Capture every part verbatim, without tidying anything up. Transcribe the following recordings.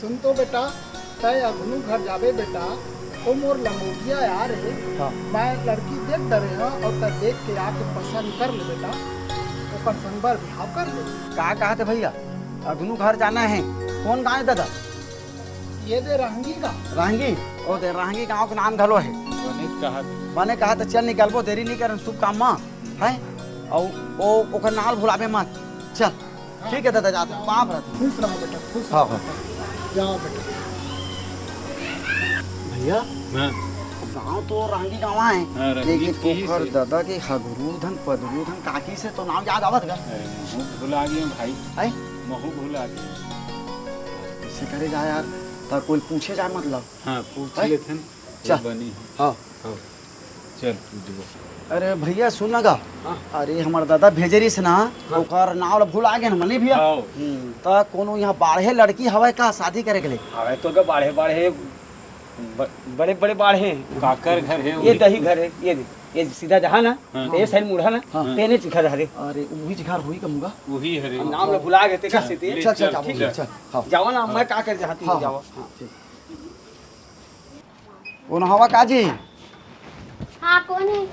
सुन तो बेटा, तै अघनू घर जाबे बेटा, ओ मोर लंगोटिया यार हे। हाँ। मैं लड़की देख डरे हंव अउ तै देख के आके पसंद कर ले बेटा, ओकर संग बर बिहाव कर ले। का कहत हे भैया, अघनू घर जाना हे? कौन गाँव हे दादा? ये दे रहंगी का। रहंगी? ओ दे रहंगी गाँव के नाम घलो हे। बने कहत। बने कहत, चल निकलबो, देरी नहीं करन शुभ काम मा, हैं? अउ ओ ओकर नाम भुलाबे मत। चल। ठीक है दादा, जाते हैं, पाँव परत हंव। खुश रहो बेटा, खुश हाँ, रहो हाँ। बेटा। जाओ बेटा। भैया, हाँ। गाँव तो रहंगी गाँव हे, हाँ, रहंगी लेकिन कही ओकर से। दादा के हगरू धन, पदरू धन, काकी से तो नाम याद आवत गा। अरे, महू भुला गे भाई। हैं? महू भुला गे। ऐसे करे जा यार, त कोई पूछे जाए मतलब। हाँ, पूछ हैं? लेथन। चल। बनी हे। हाँ। हाँ। चल, पूछ दो। अरे भैया, सुन ना गा। हाँ। अरे, हमर दादा भेजे रहिस ना, हाँ। ओकर नाव ला भुला गे ना, मनी भैया। हाँ। हम्म, त कोनो यहाँ बाढ़े लड़की हवय का शादी करे के लिए? हवय तो गा बाढ़े, बाढ़े, ब-, बड़े, बड़े बाढ़े हे। काकर घर हे ये उही? दही घर हे, ये दे, ये सीधा जहाँ ना, हाँ। ये साइड मुड़ा ना, हाँ। तेने घर हरे। अरे, उही घर होही का मुगा? उही हरे। हम नाम ला भुला गे, तेकर से ते। ले, चल, चल, चल, जाबो, ठीक हे। चल, हाँ। जाओ ना, हाँ। मैं का कर जहाँ तू हाँ, जाओ। हाँ, ठीक। कोन हवा काजी? हाँ, कोन हे?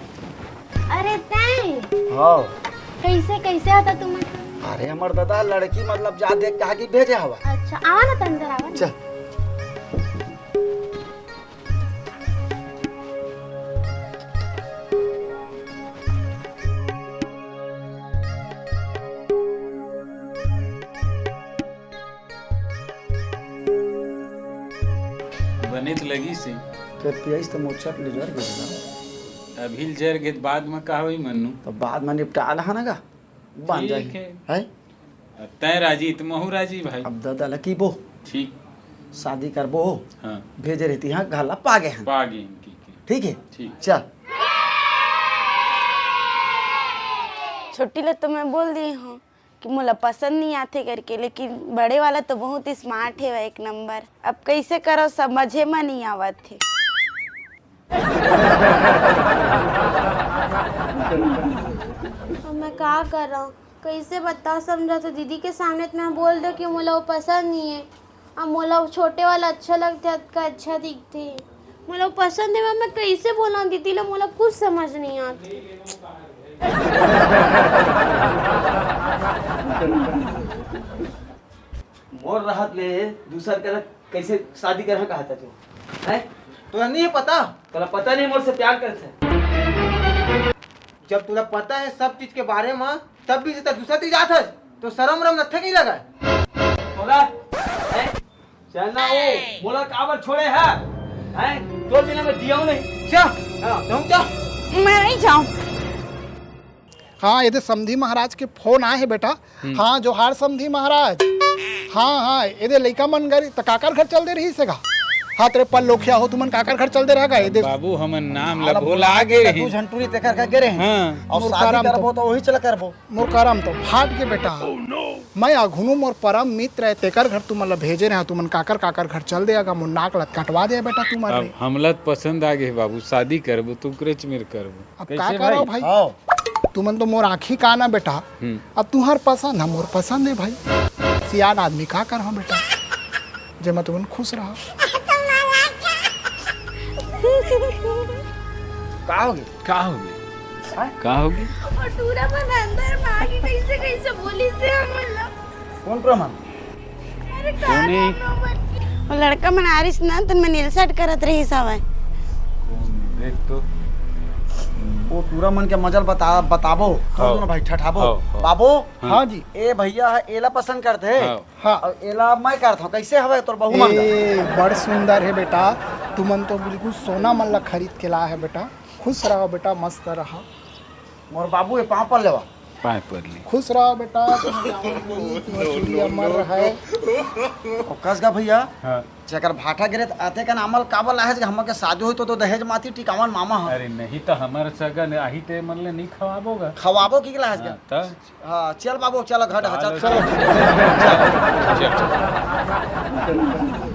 अरे, तैं? हाँ। कैसे, कैसे होता तुम? अरे, हमर दादा लड़की मतलब जा देख कहा कि भेजे हवा। अच्छा, आवा ना, त अंदर आवा ना। चल। बने त लगिस हे। फेर पियाइस त मोर चट ले जर गे ना। अभी ल जर गे त बाद म का होही मन्नू? त बाद म निपटा लहा ना गा। बन जाही। ठीक हे। हैं? अब तैं राजी त महू राजी भाई। अब दादा लकी बो। ठीक। शादी करबो। हाँ। भेजे रहिथे इहाँ, घर ला पा गे हन। पा गे हन, ठीक हे। ठीक हे? ठीक। चल। छोटी ल तो मैं बोल दिए हंव कि मोला पसंद नहीं आथे करके, लेकिन बड़े वाला तो बहुत smart हे, एक नंबर। अब कैसे करो, समझे म नहीं आवत हे। अब मैं का करंव, कैसे बताओ, समझा तो दीदी के सामने तो मैं बोल दो कि मोला वो पसंद नहीं है। अब मोला वो छोटे वाला अच्छा लगथे, अतका अच्छा दिखथे। मोला वो पसंद है, मैं कैसे बोला दीदी ले, मोला कुछ समझ नहीं आत। मोर रहत ले दूसर करा कैसे शादी करहा कहत हस तू? हैं? तोला नहीं है पता? तोला पता नहीं मोर से प्यार करथे। जब तोला पता है सब चीज के बारे में, तब भी जब दूसर तीर जात हस, तो शरम वरम नथे नहीं लगा? तोला, हैं? चल ना वो, मोला काबर छोड़े है? हैं? तोर बिना मैं जियाऊं नहीं। जा, हाँ। जाऊं जा। मैं नहीं जाऊं। हाँ, ये दे समधी महाराज के फोन आए हे बेटा। हम्म। हाँ, जोहार समधी महाराज। हाँ, हाँ, ये दे लइका मन गे रहिस त काकर घर चल दे रहिस हे गा? हाँ, तेरे पल लोखिया हो, तुमन काकर घर चल दे रहा गा? ये दे बाबू, हमन नाम ला भुला गे रहिन। दू झन टूरी तेकर घर गे रहिन। हाँ। अउ मोर शादी करम तो करबो त वही चला करबो। मोर करम तो फाट गे बेटा। मैं अघुनू मोर परम मित्र हे, तेकर घर तुमन ला भेजे रहे, तुमन काकर काकर घर चल दे गा, मोर नाक ला कटवा दे बेटा तुमन अब रे। हमला त पसंद आ गे बाबू, शादी करबो त ओकरेच मेर करबो। अब का करव भाई? हाँ। तुमन तो मोर आँखी कान आ बेटा। हम्म। अब तुंहर पसंद हे, मोर पसंद हे भाई। सियान आदमी का करहूँ बेटा, जेमा तुमन खुश रहा। का होगे? का होगे? हाँ? का होगे? वो टूरा मन अंदर में आके कैसे कैसे बोलिस हे हमन ला। कोन टूरा मन? अरे का कोन हे? नाम हे ओमन? वो लड़का मन आ रहिस ना, त मैं नील शर्ट करत रहिस हवय। कोन? देख तो। वो टूरा मन के मजा ल बता, बताबो। हाँ। सुनो भाई, ठठाबो। हाँ, हाँ। बाबू। हाँ। हाँ जी। ए भैया हे, एला पसंद करथे। हाँ। हाँ। अउ एला मैं करथंव। कैसे हवय तोर बहू मन? ए, बड़ सुंदर हे बेटा। तुमन तो बिल्कुल सोना मन ला खरीद के लाए हे बेटा। खुश रहा बेटा, मस्त रहा। मोर बाबू, ए पाँव पर लेवा। पाँय पर ले। खुश रहा बेटा, तुम जाओ नहीं, तुम्हारी चूड़ी अमर रहे। अउ कस गा भैया, हाँ। जेकर भाटा गिरे त आते कन आमल काबर लाहेस गा? हमर के शादी होई तो, तो दहेज माती टिकावन मामा ह। अरे नहीं तो हमर सगा ने आही ते मन ले नहीं खवाबो गा। खवाबो की लाहेस गा? हाँ, त? हाँ, चल बाबू, चल घर, हाँ, चल, चल। चल।